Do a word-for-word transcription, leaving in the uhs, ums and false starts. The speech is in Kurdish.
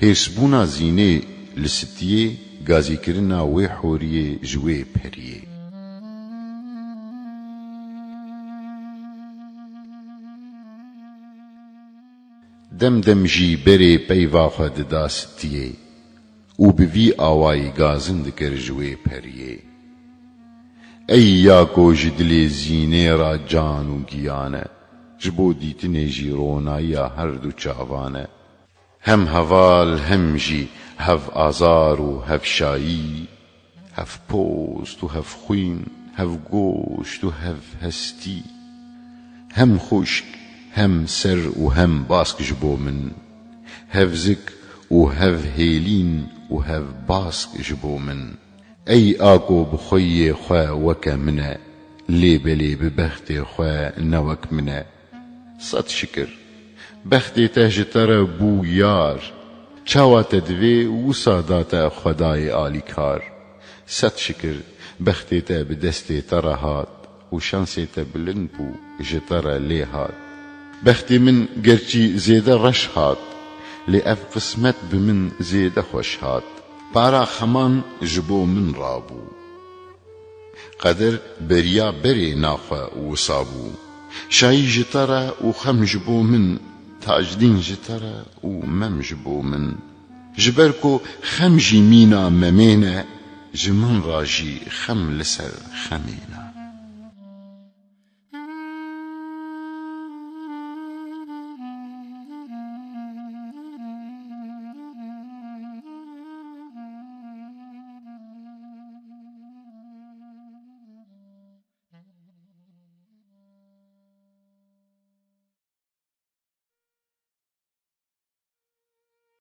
Hêrsbûna zînê li stiyê, gazîkirina wê horiyê ji wê periyê. Dem dem jî berê peyva xwe dida stiyê û bi vî awayî gazin dikir ji wê periyê. Ey ya ku ji dilê zînê re can û giyan e, ji bo dîtinê jî ronayiya her du çavan e. Hem heval hem jî hev azar û hev şayî, hev post û hev xwîn, hev goşt û hev hestî. Hem xwişk, hem ser û hem bask ji bo min. Hev zik û hev hêlîn û hev bask ji bo min. Ey a ku bi xweyê xwe weke min e, lê belê bi bextê xwe ne wek min e. Sed şikir, bextê te ji te re bû yar. Çawa te divê wisa da te Xwedayê alîkar. Sed şikir, bextê te bi destê te re hat û şansê te bilind bû, ji te re lê hat. Bextê min gerçî zêde reş hat, lê ev qismet bi min zêde xweş hat. Para xeman ji bo min rabû. Qedir beriya berê naxwe wisa bû. Şayî ji te re û xem ji bo min, Tacdîn ji te re û mem ji bo min. Ji ber ku xem jî mîna memê ne, ji min re jî xem li ser xemê ne.